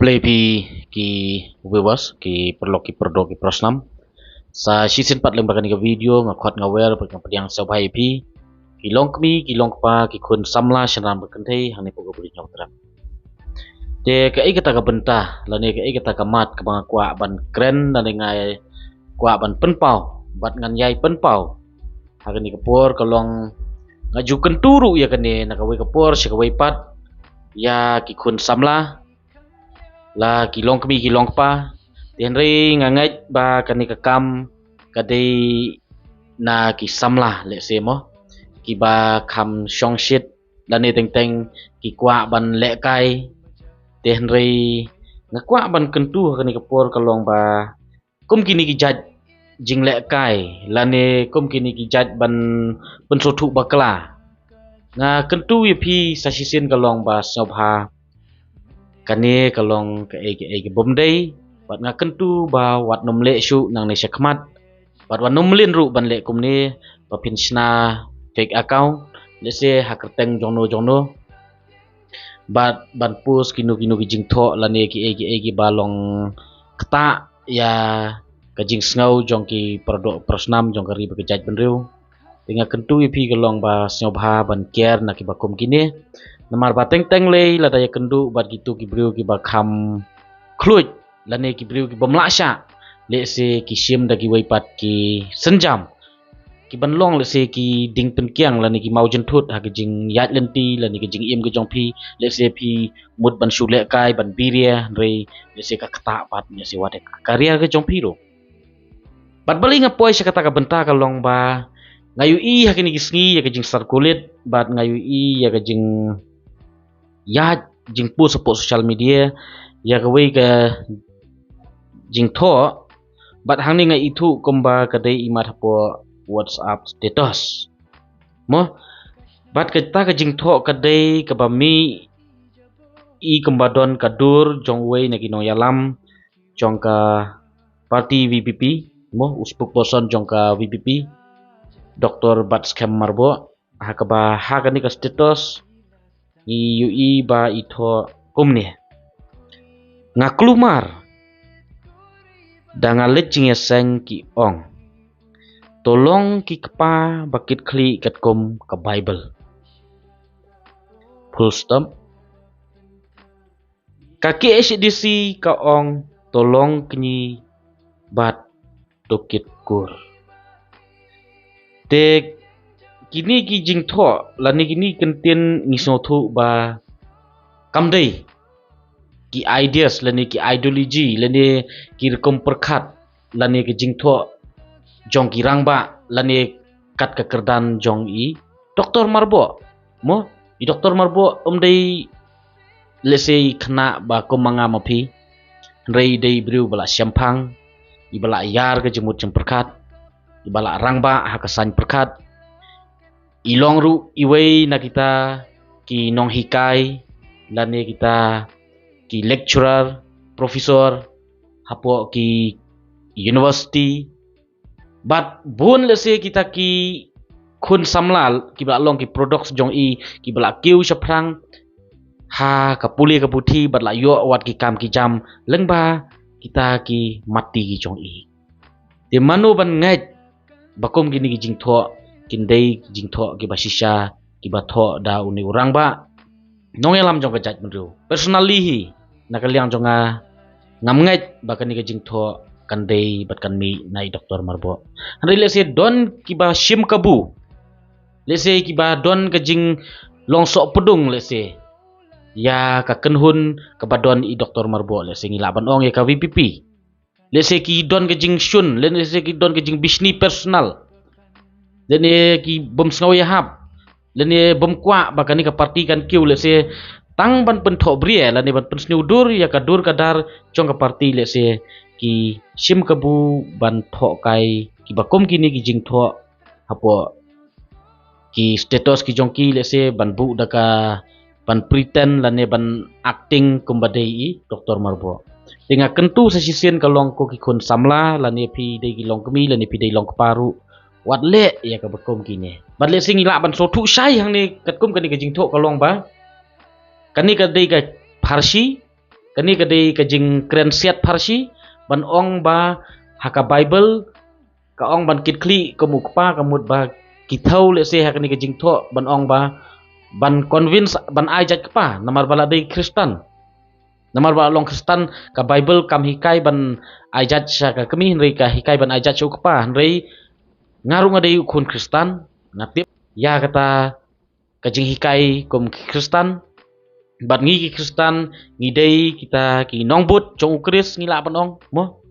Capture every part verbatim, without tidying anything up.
Khublei phi ki viewers, ki paralok, ki pardoh, ki parasnam. Sa shisien pat lyngba kane ka video nga khot nga wer bad nga pdiang sngewbha ïa phi ki longkmie, ki longkpa, ki khun samla shynrang bad kynthei hangne hapoh ka Bri Hynñiewtrep. Te kaei kata ka bynta lane kaei kata ka mat kaba nga kwah ban kren lane nga kwah ban pynpaw bad ngan ïai pynpaw ha kane ka por ka long, nga ju kyntu ruh ïa kane na kawei ka por sha kawei pat ïa ki khun samla, la ki longkmie ki longkpa. Te hynrei nga ngeit ba kane ka kam ka dei na ki samla lehse mo, kiba kham shongshit lane teng teng ki kwah ban lehkai. Te hynrei nga kwah ban kyntu ha kane ka por ka long ba kum kine ki jait jinglehkai lane kum kine ki jait ban pynsngewthuh bakla, nga kyntu ïa phi sa shisien ka long ba sngewbha kane ka long kaei kaei ka bym dei. Bad nga kyntu ba wat nym leh shuh nangne shakhmat, bad wat nym mlien ruh ban leh kumne ba phin shna fake account lehse ha kyrteng jongno jongno, bad ban post kino kino ki jingthoh lane kiei kiei kiba long ktah ïa ka jingsngew jong ki pardoh parasnam jong ka ri bad ka jaitbynriew. Te nga kyntu ïa phi ka long ba sngewbha ban kiar na kiba kum kine, namar ba teng teng lei lada ïakynduh bad kito ki briew kiba kham khluit lane ki briew ki bym lah shah, lehse ki shim da kiwei pat ki sienjam kiban long lehse ki dieng pynkiang lane ki mawjynthut ha ka jingïaid lynti lane ka jingim ka jong phi. Lehse phi mut ban shu lehkai ban biria, hynrei lehse ka ktah pat lehse wat ka career ka jong phi ruh. Bad balei nga poi sha kata ka bynta ka long ba nga ïohi ha kine ki sngi ïa ka jingcirculate bad nga ïohi ïa ka jing ïa jingpost hapoh social media ïa kawei ka jingthoh, bad hangne nga ithuh kumba ka dei i mat hapoh WhatsApp status mo. Bad kata ka jingthoh ka dei kaba mih i kumba don ka dur jong uwei na ki nongïalam jong ka party VPP mo, u spokesperson jong ka VPP, Doctor Batskhem Myrboh, ha kaba ha kane ka status ngi ïohi ba i thoh kumne: Nga kulmar da nga leit jingïaseng ki ong, to long ki kpa ba kitkhlieh katkum ka Bible. Full stop. Ka KHADC ka ong, to long kñi bad to kit kur. Te kine ki jingthoh lane kine ki kyntien ngi sngewthuh ba kam dei ki ideas lane ki ideology lane ki rukom pyrkhat lane ki jingthoh jong ki rangbah lane kat ka kyrdan jong i Doctor Myrboh. Mo, i Doctor Myrboh um dei lehse i khynnah ba kum ma nga ma phi, hynrei i dei i briew ba la shemphang, i ba la ïar ka jingmut jingpyrkhat, i ba la rangbah ha ka saiñ pyrkhat. I long ruh iwei na kita ki nonghikai lane kita ki lecturer, professor hapoh ki university. Bad bun lehse kita ki khun samla kiba la long ki products jong i kiba la kiew shaphrang ha ka pule ka puthi bad la ïoh wat ki kam ki jam lyngba kita ki matti ki jong i. Te mano ban ngeit ba kum kine ki jingthoh kin dei ki jingthoh kiba shisha kiba thoh da une u rangbah nongïalam jong ka jaitbynriew. Personally hi, na ka liang jong nga, ngam ngeit ba kane ka jingthoh kan dei bad kan mih na i Doctor Myrboh. Hynrei lehse don kiba shim kabu, lehse kiba don ka jinglong sohpdung lehse ïa ka kynhun kaba don i Doctor Myrboh, lehse ngi lah ban ong ïa ka VPP. Lehse ki don ka jingshun, lehse ki don ka jingbishni personal, lehse ki bym sngew ïahap, lehse bym kwah ba kane ka party kan kiew, lehse tang ban pynthohbria lane ban pynsniew dur ïa ka dur ka dar jong ka party, lehse ki shim kabu ban thoh kai kiba kum kine ki jingthoh hapoh ki status ki jong ki, lehse ban buh da ka ban pretend lane ban acting kumba dei i Doctor Myrboh. Te nga kyntu sa shisien ka long ko ki khun samla lane phi dei ki longkmie lane phi dei longkpa ruh, wat leh ïa kaba kum kine. Bad lehse ngi lah ban sngewthuh shai hangne katkum kane ka jingthoh ka long ba kane ka dei ka pharshi Kane ka dei ka jingkren siat pharshi ban ong ba ha ka Baibl ka ong ban kitkhlieh kum u kpa, ka mut ba ki thew lehse ha kane ka jingthoh ban ong ba ban convince ban ai jait kpa namar ba la dei Khristan. Namar ba long Khristan ka Baibl kam hikai ban ai jait sha ka kmie, hynrei ka hikai ban ai jait sha u kpa. Hynrei nga ruh nga dei u khun Khristan, nga tip ïa kata ka jinghikai kum ki Khristan. Bad ngi ki Khristan ngi dei kita ki nongbud jong u Khrist, ngi lah ban ong, mo?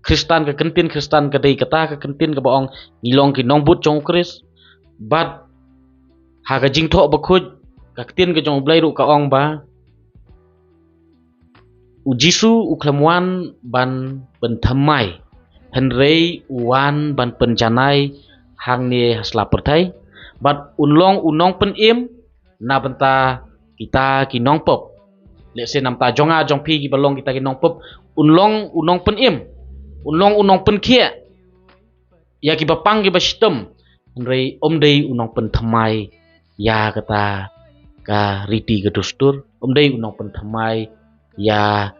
Khristan, ka kyntien Khristan ka dei kata ka kyntien kaba ong ngi long ki nongbud jong u Khrist. Bad ha ka Jingthoh Bakhuid, ka ktien ka jong U Blei ruh ka ong ba u Jisu u khlem wan ban pynthymmai, hynrei u wan ban pynjanai hangne ha sla pyrthei. Bad un long u nongpynim na bynta kita ki nongpop. Lehse na bynta jong nga jong phi kiba long kita ki nongpop, un long u nongpynim, un long u nongpynkhiah ïa kiba pang kiba shitom, hynrei um dei u nongpynthymmai ïa kata ka riti ka dustur, um dei u nongpynthymmai ïa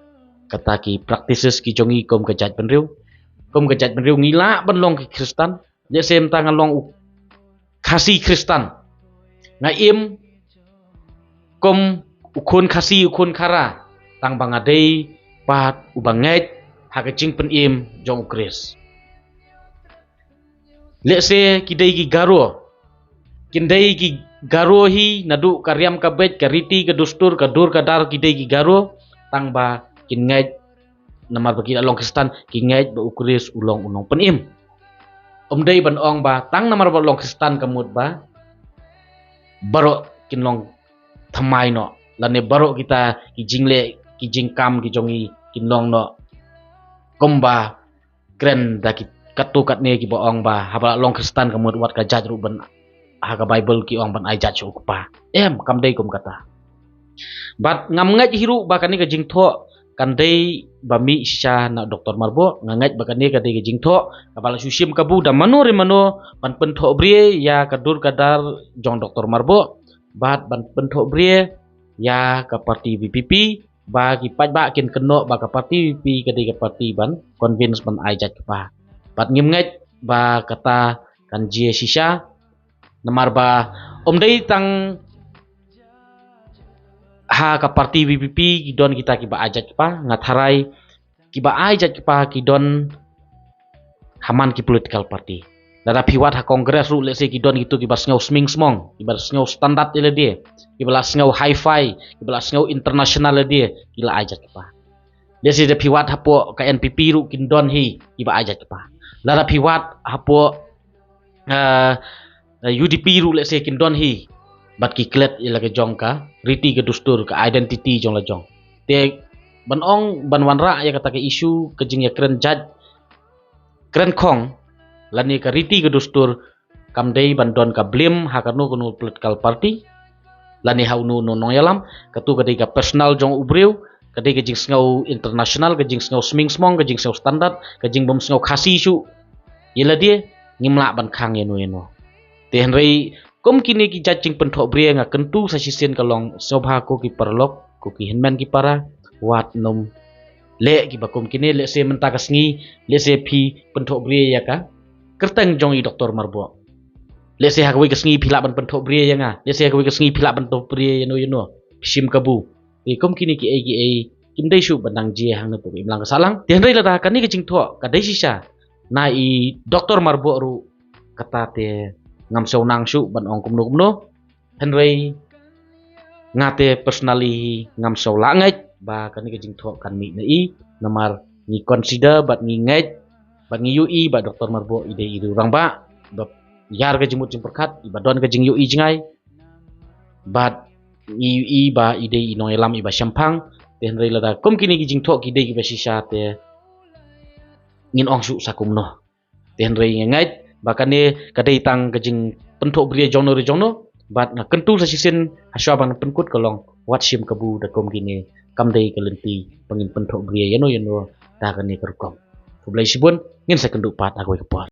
kata ki practices ki jong ngi kum ka jaitbynriew. Kum ka jaitbynriew ngi lah ban long ki Khristan. Lehse mynta nga long u Khasi Khristan, nga im kum u khun Khasi, u khun Khara, tang ba nga dei pat uba ngeit ha ka jingpynim jong u Khrist. Lehse ki dei ki Garo, kin dei ki Garo hi naduh ka riam ka beit, ka riti ka dustur, ka dur ka dar, ki dei ki Garo, tang ba kin ngeit, namar ba ki la long Khristan, ki ngeit ba u Khrist u long u nongpynim. Um dei ban ong ba tang namar ba long Khristan ka mut ba baroh kin long thymmai noh, lane baroh kita ki jingleh ki jingkam ki jong ngi kin long noh kumba kren da ki katto katne kiba ong ba haba la long Khristan ka mut wat ka jait ruh ban, ha ka Baibl ki ong ban ai jait sha u kpa. Em, kam dei kum kata. Bad ngam ngeit hi ruh ba kane ka jingthoh kan dei ba mih shisha na Doktor Marbok. Nga ngeit ba kane ka dei ka jingthoh kaba la shu shim kabu da mano re mano ban pynthohbria ïa ka dur ka dar jong Doktor Marbok, bad ban pynthohbria ïa ka parti VPP, ba ki paidbah kin kynnoh ba ka parti VPP ka dei ka parti ban convince ban ai jait kpa. Bad ngim ngeit ba kata kan jia shisha, namar ba um dei tang ha ka parti VPP ki don kita kiba ai jait kpa. Nga tharai kiba ai jait kpa ki don ha man ki political party. Lada phi wad ha Congress ruh, lehse ki don kito kiba sngew smingsmong, kiba sngew standard ïa lade, kiba la sngew hi-fi, kiba la sngew international ïa lade, ki la ai jait kpa. Lehse da phi wad hapoh ka NPP ruh kin don hi kiba ai jait kpa. Lada phi wad hapoh, eh, eh, UDP ruh lehse kin don hi, bad ki klet ïa la ka jong ka riti ka dustur, ka identity jong la jong. Te ban ong ban wanrah ïa kata ka issue ka jingïakren jait kren khong lane ka riti ka dustur, kam dei ban don ka blame ha kano kano political party lane ha uno uno nongïalam. Kato ka dei ka personal jong u briew, ka dei ka jingsngew international, ka jingsngew smingsmong, ka jingsngew standard, ka jingbym sngew Khasi shuh ïa lade. Ngim lah ban khang ïano ïano. Te hynrei kum kine ki jait jingpynthohbria, nga kyntu sa shisien ka long, sngewbha ko ki paralok, ko ki hynmen ki para, wat nym leh kiba kum kine. Lehse mynta ka sngi, lehse phi pynthohbria ïa ka kyrteng jong i Doktor Marbok. Lehse ha kawei ka sngi phi lah ban pynthohbria ïa nga. Lehse ha kawei ka sngi phi lah ban pynthohbria ïano ïano. Phi shim kabu. Te kum kine kiei kiei kim dei shuh ban dang jia hangne hapoh ka imlang ka sahlang. Te hynrei lada kane ka jingthoh ka dei shisha na i Doktor Marbok ruh, kata te ngam sngewbha shuh ban ong kumno kumno. Hynrei nga te personally ngam sngewlah ngeit ba kane ka jingthoh kan mih na i, namar ngi consider bad ngi ngeit bad ngi ïohi ba Doktor Marbok i dei i rangbah ba ïar ka jingmut jingpyrkhat, iba don ka jingïohi jngai, bad ngi ïohi ba i dei i nongïalam iba shemphang. Te hynrei lada kum kine ki jingthoh ki dei kiba shisha te ngin ong shuh sa kumno. Te hynrei nga ngeit ba kane ka dei tang ka jingpynthohbria jongno re jongno, bad nga kyntu sa shisien ha shuwa ban pynkut ka long, wat shim kabu da kum kine, kam dei ka lynti ba ngin pynthohbria ïano ïano da kane ka rukom. Khublei shibun, ngin sa ïakynduh pat ha kawei ka por.